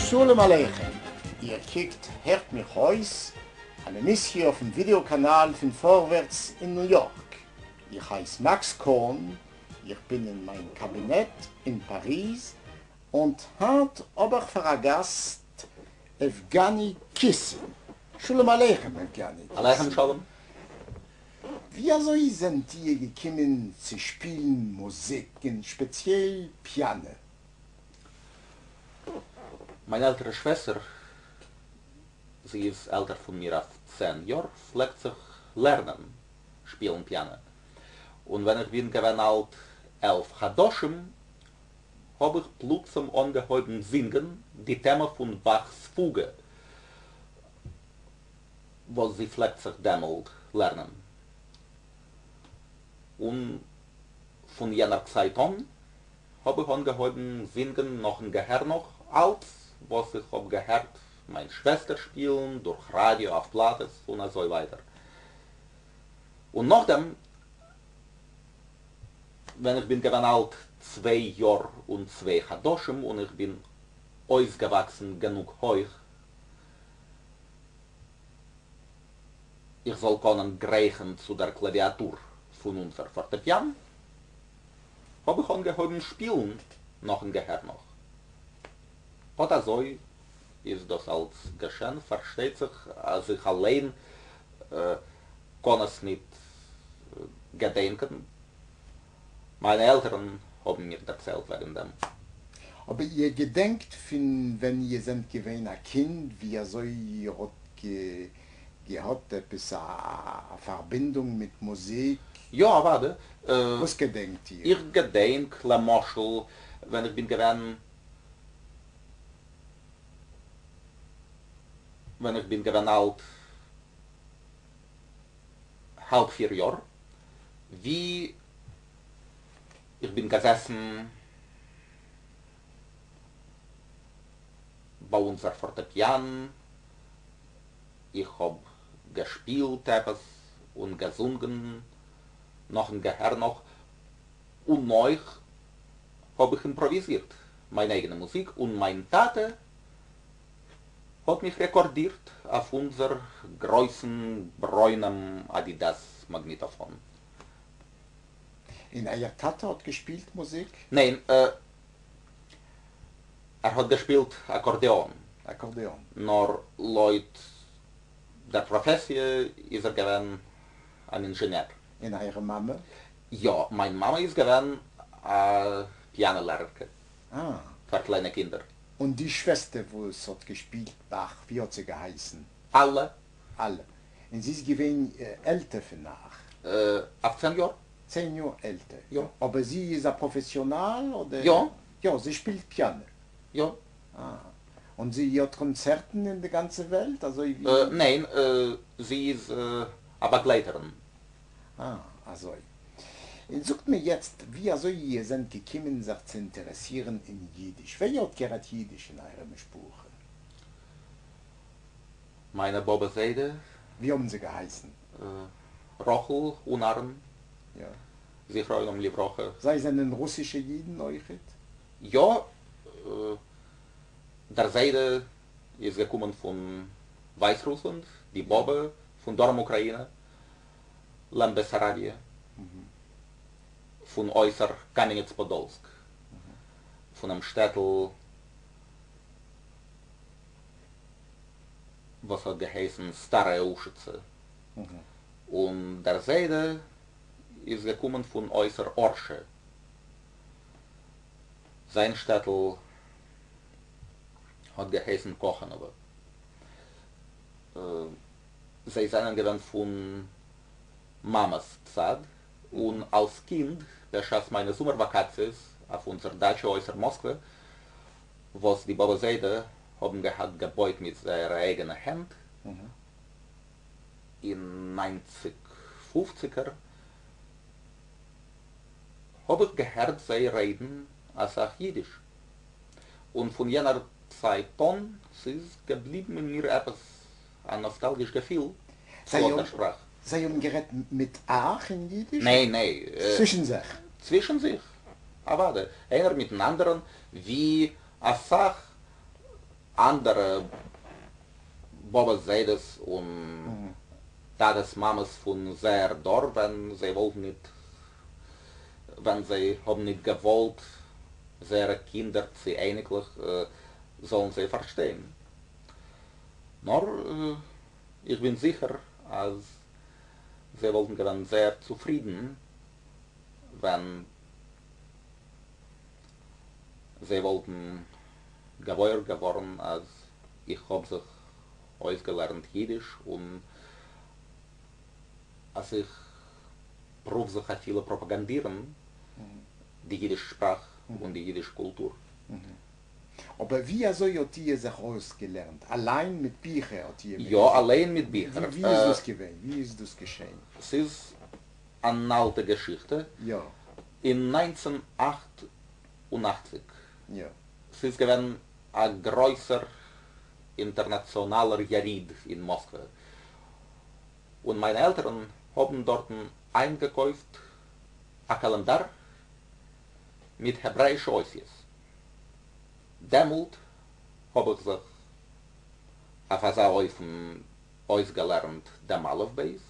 שלום עליכם, איר קוקט הערט מיך אויס, אן עמיסיע אויפן ווידעא קאנאל פון פארווערטס אין ניו יארק. איך הייס מאקס קאהן, איך בין אין מיין קאבינעט אין פאריז, און היינט האב איך פאר א גאסט עווגעני קיסין. שלום עליכם עווגעני קיסין. עליכם שלום. ווי אזוי זענט איר געקומען צו שפילן מוזיק און שפעציעל פיאנע? מיין עלטערע שוועסטער, זי איז עלטער פון מיר אויף צען יאר, פלעגט זיך לערנען שפילן פיאנע, און ווען איך בין געווען אלט עלף חדשים האב איך פלוצים אנגעהויבן זינגען די טעמע פון באך'ס פוגע וואס זי פלעגט זיך דעמאלט לערנען, און פון יענער צייט אן האב איך אנגעהויבן זינגען נאכן געהער נאך אלץ וואס איך האב געהערט מיין שוועסטער שפילן דורך ראדיא אויף פלאטעס און אזוי ווייטער, און נאכדעם ווען איך בין געווען אלט צוויי יאר און צוויי חדשים און איך בין אויסגעוואקסן גענוג הויך איך זאל קענען גרייכן צו דער קלאוויאטור פון אונזער פארטעפיאן, האב איך אנגעהויבן שפילן נאכן געהער נאך. אט אזוי איז דאס אלץ געשען, פארשטייט זיך אז איך אליין קען עס ניט געדענקען, מיינע עלטערן האבן מיר דערציילט וועגן דעם. אבער איר געדענקט פון ווען איר זענט געווען א קינד ווי אזוי איר האט געהאט עפעס א פארבינדונג מיט מוזיק? יא אוודאי. וואס געדענקט איר? איך געדענק למשל ווען איך בין געווען ווען איך בין געווען אלט האלב פיר יאר ווי איך בין געזעסן ביי אונזער פארטעפיאן, איך האב געשפילט עפעס און געזונגען נאכן געהער נאך, און אויך האב איך אימפראוויזירט מיין אייגענע מוזיק, און מיין טאטע האט מיך רעקארדירט אויף אונזער גרויסן ברוינעם אדידאס מאגניטאפאן. און אייער טאטע האט געשפילט מוזיק? ניין, ער האט געשפילט אקארדעאן. אקארדעאן. נאר לויט דער פראפעסיע איז ער געווען אן אינזשענער. און אייער מאמע? יא, מיין מאמע איז געווען א פיאנא לערערקע פאר קליינע קינדער. און די שוועסטער וואס האט געשפילט באך, ווי האט זי געהייסן? אלע. אלע. און זי איז געווען עלטער פון אייך? אויף צען יאר. צען יאר עלטער. יא. אבער זי איז א פראפעסיאנאל אדער? יא. יא, זי שפילט פיאנע. יא. אה. און זי האט קאנצערטן אין די גאנצע וועלט אזוי ווי? ניין, זי איז א באגלייטערין. אה, אזוי. און זאגט מיר יעצט ווי אזוי איר זענט געקומען זיך צו אינטערעסירן אין אידיש? ווער האט גערעדט אידיש אין אייער משפחה? מיינע באבע זיידע. ווי האבן זיי געהייסן? רחל און אהרן. יא. זכרונם לברכה. זיי זענען רוסישע אידן אויכעט? יא. דער זיידע איז געקומען פון ווייסרוסלאנד, די באבע פון דרום אוקראינע. לעם בעסאראביע, פון אויסער קאמענעץ פאדאלסק, פונעם שטעטל וואס האט געהייסן סטארע אושיצע, און דער זיידע איז געקומען פון אויסער ארשע, זיין שטעטל האט געהייסן קאכאנאווע. זיי זענען געווען פון מאמע'ס צד, און אלס קינד, בשעת מיינע זומער וואקאציעס אויף אונזער דאטשע אויסער מאסקווע, וואס די באבע זיידע האבן געהאט געבויט מיט זייערע אייגענע הענט אין ניינציג פופציגער, האב איך געהערט זיי רעדן אסאך אידיש, און פון יענער צייט אן ס'איז געבליבן אין מיר עפעס א נאסטאלגיש געפיל צו אט דער שפראך. זיי האבן גערעדט מיט אייך אין אידיש? ניין, ניין. צווישן זיך? צווישן זיך, אוודאי. איינער מיטן אנדערן, ווי אסאך אנדערע באבעס זיידעס און טאטעס מאמעס פון זייער דור ווען זיי וואלטן ניט ווען זיי האבן ניט געוואלט זייערע קינדער צי אייניקלעך זאלן זיי פארשטיין. נאר איך בין זיכער אז זיי וואלטן געווען זייער צופרידן ווען זיי וואלטן געוואויר געווארן אז איך האב זיך אויסגעלערנט אידיש און אז איך פרואוו זיך אפילו פראפאגאנדירן די אידיש שפראך און די אידיש קולטור. אבער ווי אזוי האט איר זיך אויסגעלערנט? אליין מיט ביכער האט איר מיר יא, געזאגט? אליין מיט ביכער. ווי איז דאס געווען? ווי איז דאס געשען? ס'איז אן אלטע געשיכטע. יא. אין 1988. יא. ס'איז געווען א גרויסער אינטערנאציאנאלער יריד אין מאסקווע, און מיינע עלטערן האבן דארטן איינגעקויפט א קאלענדאר מיט העברעאישע אותיות. דעמאלט האב איך זיך אויף אזא אופן אויסגעלערנט דעם אלף בית,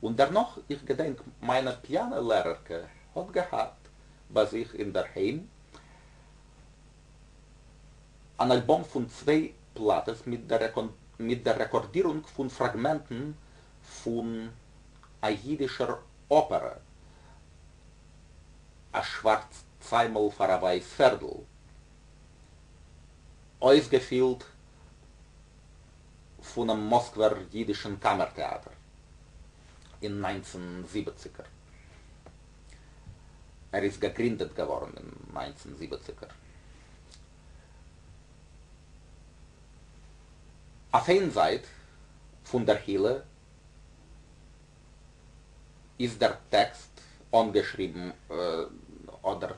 און דערנאך, איך געדענק מיינע פיאנא לערערקע האט געהאט ביי זיך אינדערהיים אן אלבום פון צוויי פלאטעס מיט דער רעקארדירונג פון פראגמענטן פון א אידישער אפערע, א שווארץ ציימל פאר א ווייס פערדל, אויסגעפילט פונעם מאסקווער אידישן קאמער-טעאטער אין 19 זיבעציקער. ער איז געגרינדעט געווארן אין 19 זיבעציקער. אויף איין זייט פון דער הילע איז דער טעקסט אנגעשריבן, אדער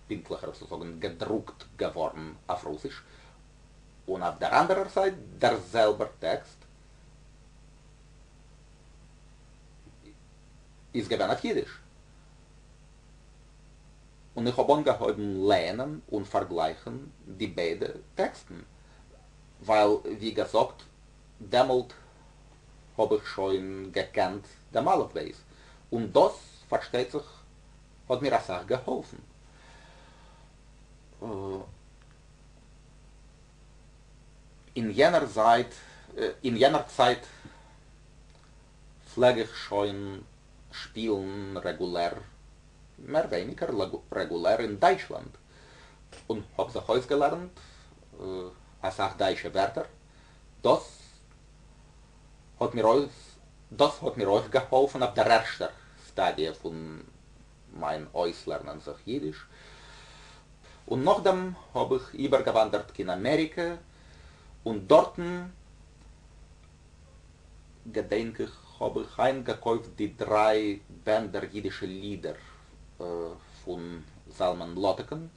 פונקטליכער צו זאגן געדרוקט געווארן אויף רוסיש, און אויף דער אנדערער זייט דער זעלבער טעקסט איז געווען אויף אידיש. און איך האב אנגעהויבן לייענען און פארגלייכן די ביידע טעקסטן, ווייל ווי געזאגט דעמאלט האב איך שוין געקענט דעם אלף בית, און דאס פארשטייט זיך האט מיר אסאך געהאלפן. אין יענער זייט, אין יענער צייט פלעג איך שוין שפילן רעגולער, מער ווייניגער רעגולער אין דייטשלאנד, און האב זיך אויסגעלערנט אסאך דייטשע ווערטער, דאס האט מיר דאס האט מיר אויך געהאלפן אויף דער ערשטער סטאדיע פון מיין אויסלערנען זיך אידיש, און נאכדעם האב איך איבערגעוואנדערט קיין אמעריקע, און דארטן געדענק איך האב איך איינגעקויפט די דריי בענדער אידישע לידער פון זלמן מלאטעקן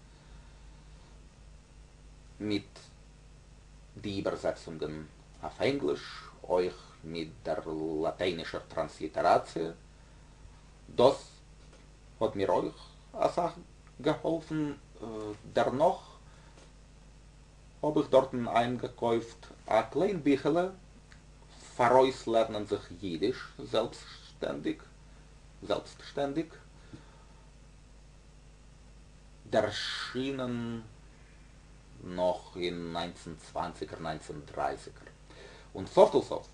מיט די איבערזעצונגען אויף ענגליש, אויך מיט דער לאטיינישער טראנסליטעראציע. דאס האט מיר אויך אסאך געהאלפן. דערנאך האב איך דארטן איינגעקויפט א קליין ביכעלע פאר אויסלערנען זיך אידיש זעלבסטשטענדיג, זעלבסטשטענדיג, דערשינען נאך אין ניינצן צוואנציגער ניינצן דרייסיגער, און סוף כל סוף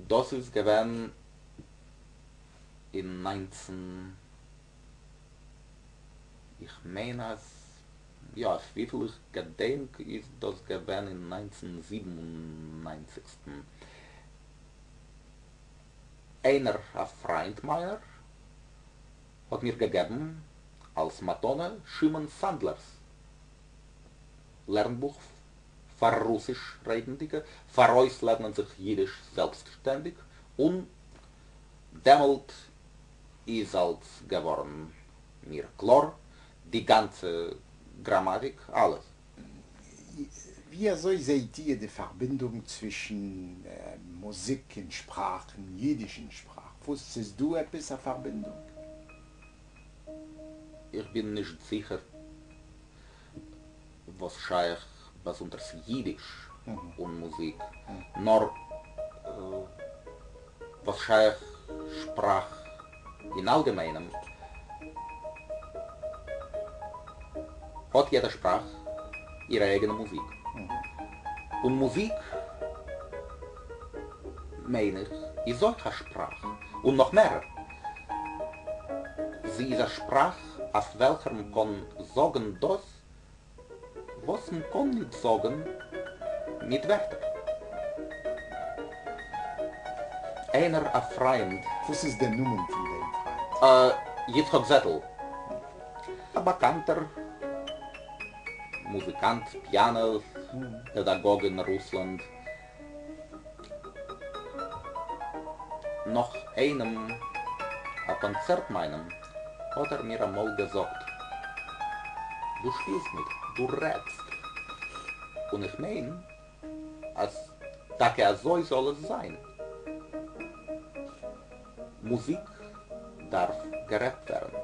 דאס איז געווען אין ניינצן, איך מיין אז יא, אויף וויפיל איך געדענק איז דאס געווען אין ניינצן זיבן און ניינציגסטן, איינער א פריינט מיינער האט מיר געגעבן אלס מתנה שמעון סאנדלער'ס לערנבוך פאר רוסיש רעדנדיגע, פאר אויסלערנען זיך אידיש זעלבסטשטענדיג, און דעמאלט איז אלץ געווארן מיר קלאר, די גאנצע גראמאטיק, אלעס. ווי אזוי זעהט איר די פארבינדונג צווישן מוזיק און שפראך און אידיש און שפראך? וואס ס'איז דא עפעס א פארבינדונג? איך בין נישט זיכער וואס שייך באזונדערס אידיש און מוזיק, נאר וואס שייך שפראך אין אלגעמיינעם, האט יעדע שפראך איר אייגענע מוזיק, און מוזיק מיין איך איז אויך א שפראך, און נאך מער, זי איז א שפראך אויף וועלכער מ'קען זאגן דאס וואס מ'קען ניט זאגן מיט ווערטער. איינער א פריינד. וואס איז דער נאמען פון דעם פריינד? יצחק זעטל, א באקאנטער מוזיקאנט, פיאנא פעדאגאג אין רוסלאנד. נאך איינעם א קאנצערט מיינעם האט ער מיר אמאל געזאגט, דו שפילסט ניט, דו רעדסט. און איך מיין אז טאקע אזוי זאל עס זיין. מוזיק דארף גערעדט ווערן.